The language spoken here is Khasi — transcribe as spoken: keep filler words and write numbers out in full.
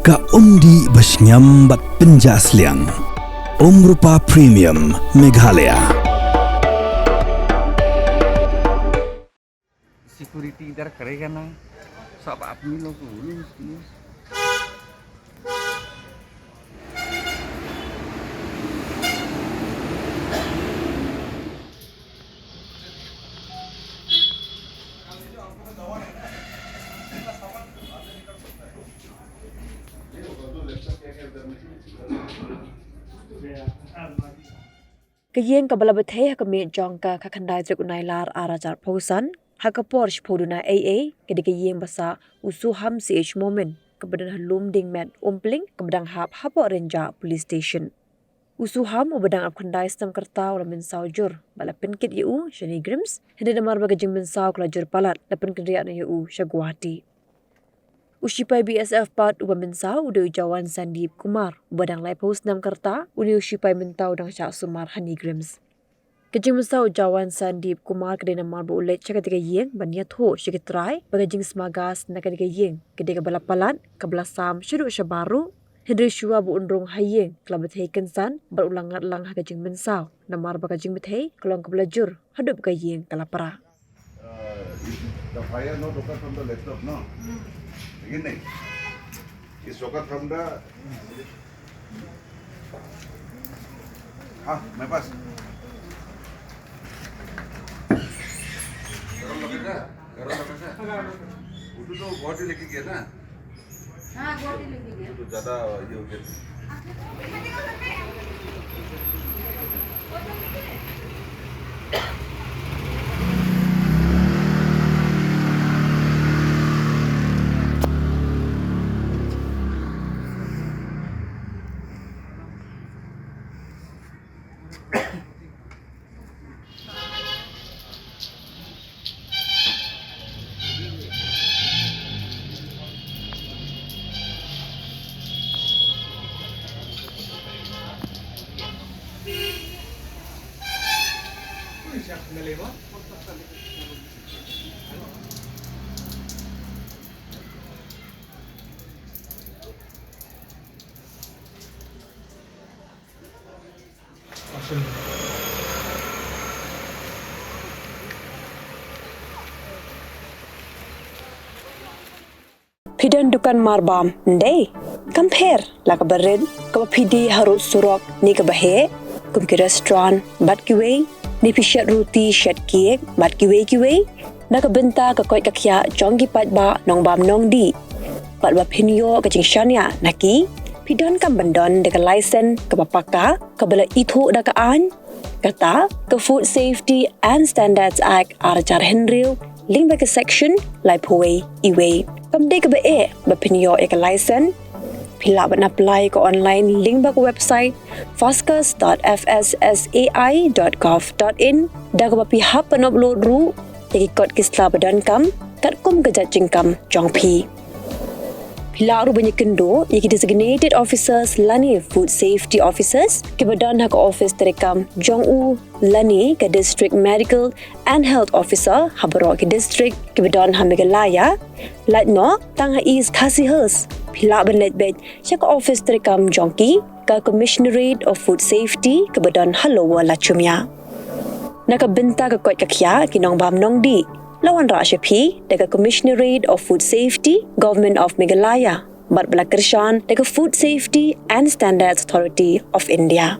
Ka umdih ba shngiam bad pynjah sliang. Umrupa Premium Meghalaya. सिक्योरिटी इधर करेगा ना, सब आदमी लोग को बोलो इसके लिए। Ka ïing kaba la bthei ha ka miet jong ka khatkhyndai tarik u Nailar arhajar arphew san, ha ka por shiphew duna eiei, ka dei ka ïing ba sah u Suham C H Momin, kaba don ha Lumdiengmet Umpling, kaba dang hap hapoh Rynjah Police Station. U Suham uba dang arphew khyndai snem ka rta u la mynsaw jur, bad la pynkit ïa u sha NEIGRIHMS, hynrei namar ba ka jingmynsaw ka la jur palat, la pynkynriah noh ïa u sha Guwahati. U shipai B S F pat uba mynsaw u dei u Jawan Sandeep Kumar, uba dang laiphew snem ka rta, une u shipai mynta u dang shah sumar ha NEIGRIHMS. Ka jingmynsaw u Jawan Sandeep Kumar ka dei namar ba u leit sha katei ka ïing ban ïathuh sha ki trai ba ka jingsma gas na katei ka ïing ka dei kaba la palat, kaba la sam shaduh shabar ruh, hynrei shuwa ba un rung ha ïing ka la bthei kynsan bad u la ngat lang ha ka jingmynsaw namar ba ka jingbthei ka long kaba la jur haduh ba ka ïing ka la pra. Uh, is the fire not occur from the laptop, no? Again, nahi? It's occur from the, हाँ, मेरे पास। गरम लकड़ी था? गरम लकड़ी था? वो तो, तो बहुत ही लेके गया ना। हाँ, बहुत ही लेके गया। तो ज्यादा ये हो गया। Phi don dukan marbam, ym dei? Kam pher la kaba rit, kaba phi die harud surok ne kaba heh, kum ki restaurant bad kiwei, ne phi shet ruti, shet cake bad kiwei kiwei, na ka bynta ka koit ka khiah jong ki paidbah nongbam nongdih, bad ba phin ïoh ka jingshaniah na ki, phi donkam ban don da ka license kaba paka, kaba la ithuh da ka aiñ, kata ka Food Safety and Standards Act arhajar hynriew, lyngba ka section laiphew wei E wei. Kam dei kaba eh ba phin ïoh ïa ka license. Phi lah ban apply ka online lyngba ka website foscas dot F S S A I dot gov dot in, da kaba phi hap ban upload ruh ïa ki kot ki sla ba donkam katkum ka jait jingkam jong phi. Phi lah ruh ban ïakynduh ïa ki designated officers lane food safety officers kiba don ha ka office treikam jong u lane ka District Medical and Health Officer ha baroh ki district kiba don ha Meghalaya. Lait noh tang ha East Khasi Hills, phi lah ban leit beit sha ka office treikam jong ki, ka Commissionerate of Food Safety kaba don ha Lower Lachumia. Na ka bynta ka koit ka khiah ki nongbam nongdih, la wanrah sha phi da ka Commissionerate of Food Safety, Government of Meghalaya, bad ba la kyrshan da ka Food Safety and Standards Authority of India.